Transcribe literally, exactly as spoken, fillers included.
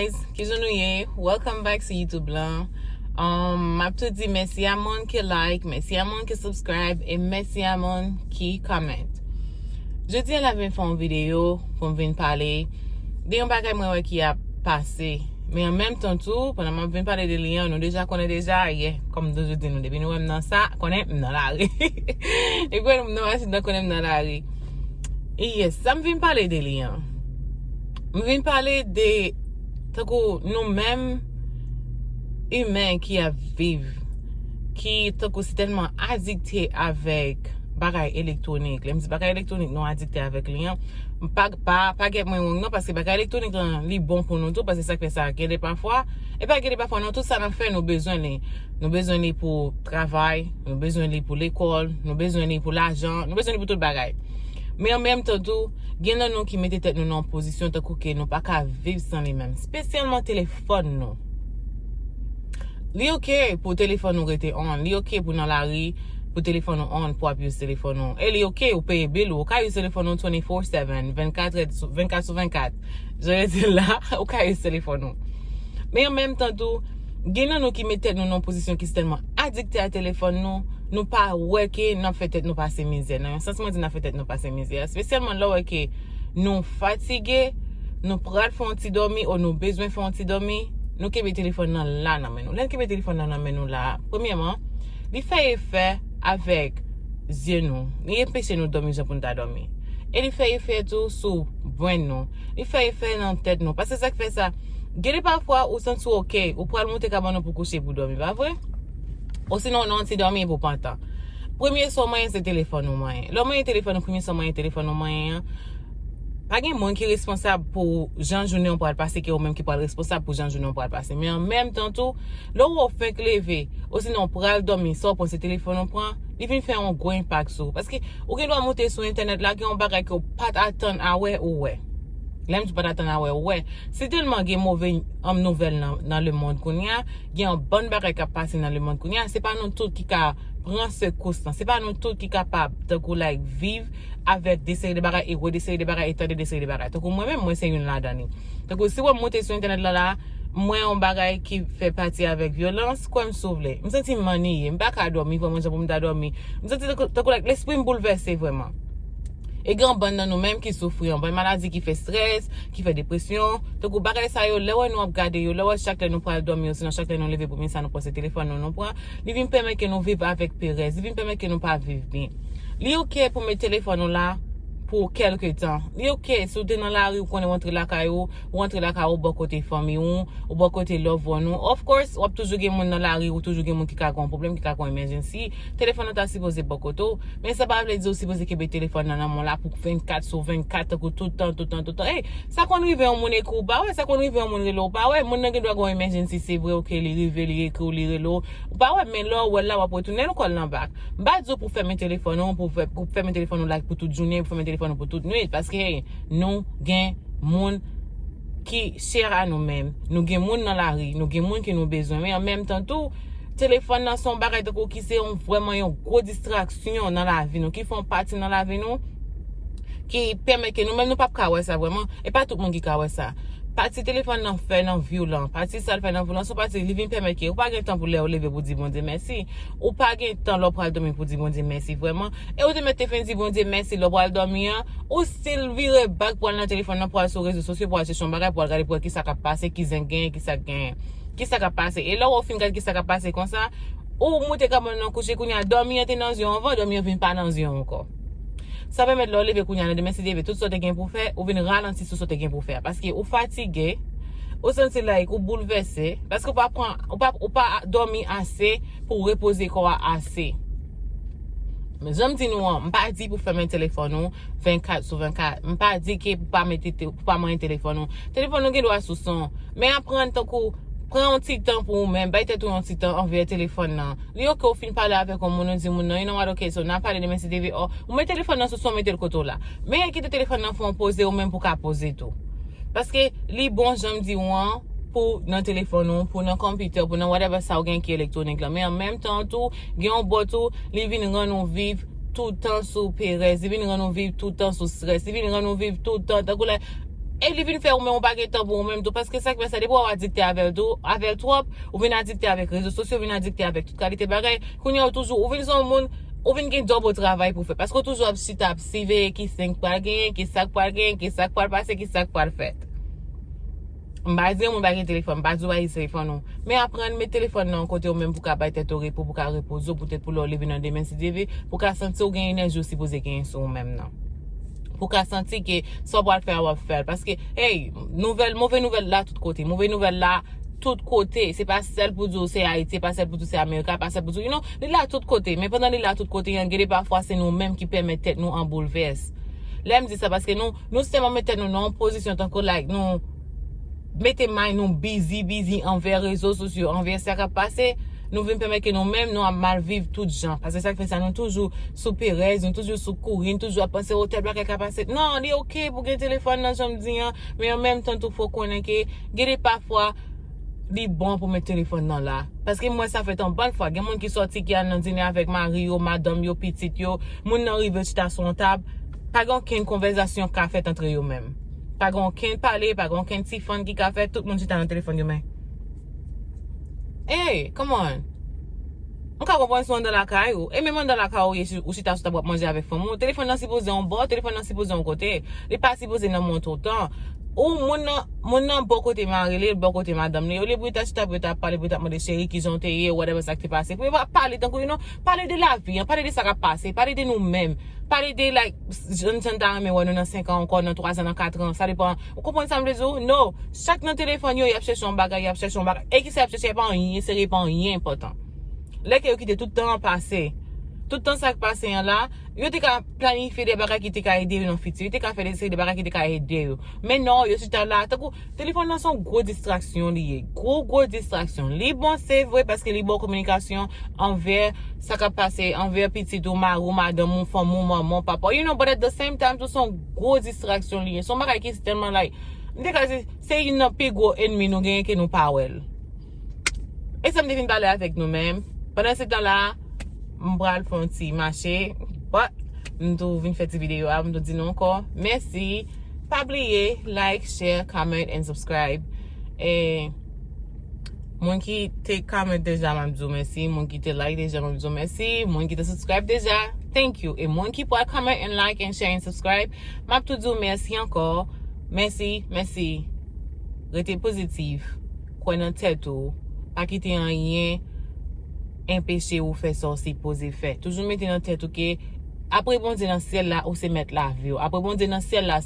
Guys, kijan nou ye? Welcome back sou YouTube lan. Um, m ap tou di mèsi a moun ki like, mèsi a moun ki subscribe, e mèsi a moun ki comment. Jodi a la vin fè yon videyo pou m vin pale de yon bagay mwen wè ki ap pase. Men an menm tan tou, pandan m ap vin pale de li an, nou deja konnen deja, yeah, kòm m toujou di nou, depi nou wè m nan sa, konnen m nan lari. Depi nou wè m nan machin nan, konnen m nan lari. E yes, sa m vin pale de li an. M vin pale de, tankou nou menm imen ki ap viv, ki tankou si tèlman adikte avèk bagay elektwonik. Lè m di bagay elektwonik, nou adikte avèk li an. Pa, pa, pa gèt mwen wrong non, paske bagay elektwonik lan, li bon pou nou tou, paske sa k fè sa, gen de pafwa, e pa gen de pafwa non, tout sa n ap fè, nou bezwen li. Nou bezwen li pou travay, nou bezwen li pou lekòl, nou bezwen li pou lajan, nou bezwen li pou tout bagay. Men an menm tan tou, gen nan nou ki mete tèt nou nan yon pozisyon tankou ke nou pa ka viv san li menm, espesyalman telefòn nou. Li oke pou telefòn ou rete on, li oke pou nan lari, pou telefòn ou on, pou ap use telefòn ou. E li oke ou peye bil ou, ou ka use telefòn ou twenty-four seven, vennkat èd sou, vennkat sou vennkat. Jan yo di la, ou ka use telefòn ou. Men an menm tan tou, gen nan nou ki met tèt nou nan yon pozisyon ki si tèlman adikte a telefòn nou, nou pa wè ke n ap fè tèt nou pase mizè. Nan yon sans, mwen di n ap fè tèt nou pase mizè. Espesyalman lè w wè ke nou fatige, nou pral fè yon ti dòmi, ou nou bezwen fè yon ti dòmi, nou kenbe telefòn nan la nan men nou. Lè n kenbe telefòn nan nan men nou la, premyèman, li fè efè avèk zye nou. Li anpeche nou dòmi jan pou n ta dòmi. E li fè efè tou sou brenn nou. Li fè efè nan tèt nou. Paske sa k fè sa, gen de pafwa ou santi w oke, ou pral moute kabann ou pou kouche pou dòmi, pa vre? Osinon, nan yon ti dòmi pou pantan. Premye sa w manyen se telefòn ou manyen. Lè w manyen telefòn ou, premye sa w manyen telefòn ou manyen an, pa gen moun ki responsab pou jan jounen w pral pase, ke ou menm ki pral responsab pou jan jounen w pral pase. Men an menm tan tou, lè w wè w fenk leve, osinon w pral dòmi, sa w pran se telefòn ou pran, li vin fè yon gwo enpak sou ou. Paske ou gen dwa moute sou entènèt la, gen yon bagay ke w pa t atann a wè, ou wè. Lè m di w pa t atann a wè, ou wè. Si tèlman gen move, um, nouvèl nan, nan lemonn kounye a, gen yon bann bagay k ap pase nan lemonn kounye a, se pa nou tout ki ka pran sekous lan. Se pa nou tout ki kapab, tankou, like, viv avèk de seri de bagay e wè de seri de bagay e tande de seri de bagay. Tankou mwen menm, mwen se youn ladan li. Tankou si w wè m moute sou entènèt la la, m wè yon bagay ki fè pati avèk vyolans, kwè m si w vle. M santi m anniye, m pa ka dòmi vrèman jan pou m ta dòmi. M santi tankou, tankou, like, lespri m boulvèse vrèman. E gen yon bann nan nou menm ki soufri yon bann maladi ki fè strès, ki fè depresyon. Tankou bagay sa yo, lè w wè nou ap gade yo, lè w wè chak lè nou pral dòmi, osinon chak lè nou leve, premye sa nou pran se telefòn nou, nou pran, li vin pèmèt ke nou viv avèk perèz, li vin pèmèt ke nou pa viv byen. Li oke pou met telefòn ou la pou kèlke tan. Li oke si w te nan lari, ou konnen w antre lakay ou, ou antre lakay ou, ou bò kote fanmi ou, ou bò kote loved one ou. Of course, w ap toujou gen moun nan lari, ou toujou gen moun ki ka gen yon pwoblèm, ki ka gen yon emergency. Telefòn ou ta sipoze bò kote w, men sa pa vle di ou sipoze kenbe telefòn nan nan men w la pou vennkat sou vennkat, tankou tout tan, tout tan, tout tan. Ey, sa konn rive yon moun ekri w pa wè, sa konn rive yon moun rele w pa wè. Moun nan gen dwa gen yon emergency, se vre, oke, li rive, li ekri w, li rele w, ou pa wè, men lè w wè l la, w ap retounen l kò l nan bak. M pa di w pou fèmen telefòn ou, pou fè, pou fèmen telefòn ou, like, pou tout jounen, pou fèmen telefòn ou pou tout nwit, paske, hey, nou gen moun ki chè a nou menm. Nou gen moun nan lari, nou gen moun ke nou bezwen. Men an menm tan tou, telefòn nan se yon bagay tankou ki se yon, vrèman yon gwo distraksyon nan lavi nou, ki fè yon pati nan lavi nou, ki pèmèt ke nou menm nou p ap ka wè sa vrèman. E pa tout moun ki ka wè sa. Pati telefòn nan fè nan vi w lan, pati sa l fè nan vi w lan, se yon pati li vin pèmèt ke ou pa gen tan pou lè w leve pou di Bondye mèsi. Ou pa gen tan lè w pral dòmi pou di Bondye mèsi vrèman. E ou te mèt te fin di Bondye mèsi lè w pral dòmi an, ou still vire back pou al nan telefòn nan, pou al sou rezo sosyo, pou al chèche yon bagay, pou al gade pou wè kisa k ap pase, ki zen k genyen, kisa k genyen, kisa k ap pase. E lè w fin gade kisa k ap pase konsa, ou moute kabann nan kouche, kounye a dòmi an te nan zye w anvan, dòmi an vin pa nan zye w ankò. Sa pèmèt lè w leve kounye a, nan demen si Dye vle, tout sa w te gen pou fè, ou vin ralanti sou sa w te gen pou fè a. Paske ou fatige, ou santi like ou boulvèse, paske ou pa pran, ou pa, ou pa dòmi ase pou w repoze kò a ase. Men jan m di nou an, m pa di pou fèmen telefòn ou vennkat sou vennkat. M pa di ke pou pa mete te, pou pa manyen telefòn ou. Telefòn ou gen dwa sou son. Men aprann tankou, pran yon ti tan pou ou menm, bay tèt ou yon ti tan anvè telefòn nan. Li oke ou fin pale avèk yon moun, ou di moun nan, you know what, okay, so n a pale demen si Dye vle, o, ou met telefòn nan sou son, mete l kote w la. Men kite telefòn nan fè yon poze, ou menm pou w ka poze tou. Paske li bon, jan m di w an, pou nan telefòn ou, pou nan konpitè, pou nan whatever sa w gen ki elektwonik lan. Men an menm tan tou, gen yon bò tou, li vin rann ou viv toutan sou perèz, li vin rann ou viv toutan sou strès, li vin rann ou viv toutan, tankou lè, E li vin fè ou menm ou pa gen tan pou ou menm tou, paske sa k fè sa, depi w adikte avè l tou, avè l twòp, ou vin adikte avèk rezo sosyo, ou vin adikte avèk tout kalite bagay. Kounye a ou toujou, ou vin se yon moun, ou vin gen double travay pou fè. Paske ou toujou ap chita, ap siveye ki senk pral genyen, ki sa k pral genyen, ki sa k pral pase, ki sa k pral fèt. M pa di yon moun pa gen telefòn, m pa di w pa gen telefòn ou. Men aprann met telefòn nan yon kote ou menm pou ka bay tèt ou repo, pou ka repoze w, poutèt pou lè w leve nan demen si Dye vle, pou ka santi w gen enèji ou sipoze genyen sou ou menm nan. Pou ka santi ke sa w pral fè a w ap fè l. Paske, hey, nouvèl, move nouvèl la tout kote. Move nouvèl la tout kote. Se pa sèl pou di w se Ayiti, se pa sèl pou di w se Amerika, pa sèl pou di w, you know, li la tout kote. Men pandan li la tout kote, an, gen de pafwa se nou menm ki pèmèt tèt nou an boulvès. Lè m di sa, paske nou, nou sèlman met tèt nou nan yon pozisyon tankou, like, nou mete may nou bizi, bizi anvè rezo sosyo, anvè sa k ap pase, nou vin pèmèt ke nou menm, nou ap mal viv tout jan. Paske sa k fè sa, nou toujou sou perèz, nou toujou sou kouri, nou toujou ap panse, o, tèl bagay ka pase. Non, li oke pou gen telefòn nan, jan m di an, men an menm tan tou, fò konnen ke gen de pafwa, li bon pou met telefòn nan la. Paske m wè sa fèt anpil fwa. Gen moun ki sòti, ki al nan dine avèk mari yo, madanm yo, pitit yo. Moun nan rive chita sou yon tab. Pa gen okenn konvèzasyon ka fèt antre yo menm. Pa gen okenn pale, pa gen okenn ti fun ki ka fèt. Tout moun chita nan telefòn yo men. Hey, come on. M ka konprann si w anndan lakay ou. E menm anndan lakay ou ye, si ou chita sou tab w ap manje avèk fanmi w. Telefòn nan sipoze yon bò, telefòn nan sipoze yon kote. Li pa sipoze nan men w toutan. Ou moun nan, moun nan bò kote mari li, bò kote madanm li. Olye pou yo ta chita, pou yo ta pale, pou yo ta mande cheri kijan w te ye, whatever sa k te pase. Pou yo pa pale tankou, you know, pale de lavi an, pale de sa k ap pase, pale de nou menm. Pale de, like, jan, jan n ta renmen wè nou nan senk an ankò, nan twa zan, nan kat an, sa depan. Ou konprann sa m vle di w? No. Chak nan telefòn yo, y ap chèche yon bagay, y ap chèche yon bagay. E kisa y ap chèche? E pa anyen serye, e pa anyen enpòtan. Lè ke yo kite tout tan an pase. Tout tan sa k pase an la, yo te ka planifye de bagay ki te ka ede yo nan fiti. Yo te ka fè de seri de bagay ki te ka ede yo. Men non, yo chita la, tankou telefòn nan se yon gwo distraksyon li ye. Gwo, gwo distraksyon. Li bon, se vre, paske li ba w kominikasyon anvè sa k ap pase, anvè pitit ou, mari w, madanm ou, fanmi w, manman w, papa w. You know, but at the same time, tou se yon gwo distraksyon li ye. Se yon bagay ki tèlman, like, m te ka di, se youn nan pi gwo ènmi nou genyen ke nou pa wè l. E sa m te vin pale avèk nou menm. Pandan se tan la, m pral fè yon ti mache. But, m tou vin fè ti videyo a, m tou di nou ankò mèsi. Pa bliye, like, share, comment, and subscribe. E moun ki te comment deja, m ap di w mèsi. Moun ki te like deja, m ap di w mèsi. Moun ki te subscribe deja, thank you. E moun ki pral comment and like and share and subscribe, m ap tou di w mèsi ankò. Mèsi, mèsi. Rete pozitif. Kwè nan tèt ou. Pa kite anyen enpeche ou fè sa w sipoze fè. Toujou mete nan tèt ou ke apre Bondye nan syèl la, ou se mèt lavi w. Apre Bondye nan syèl la,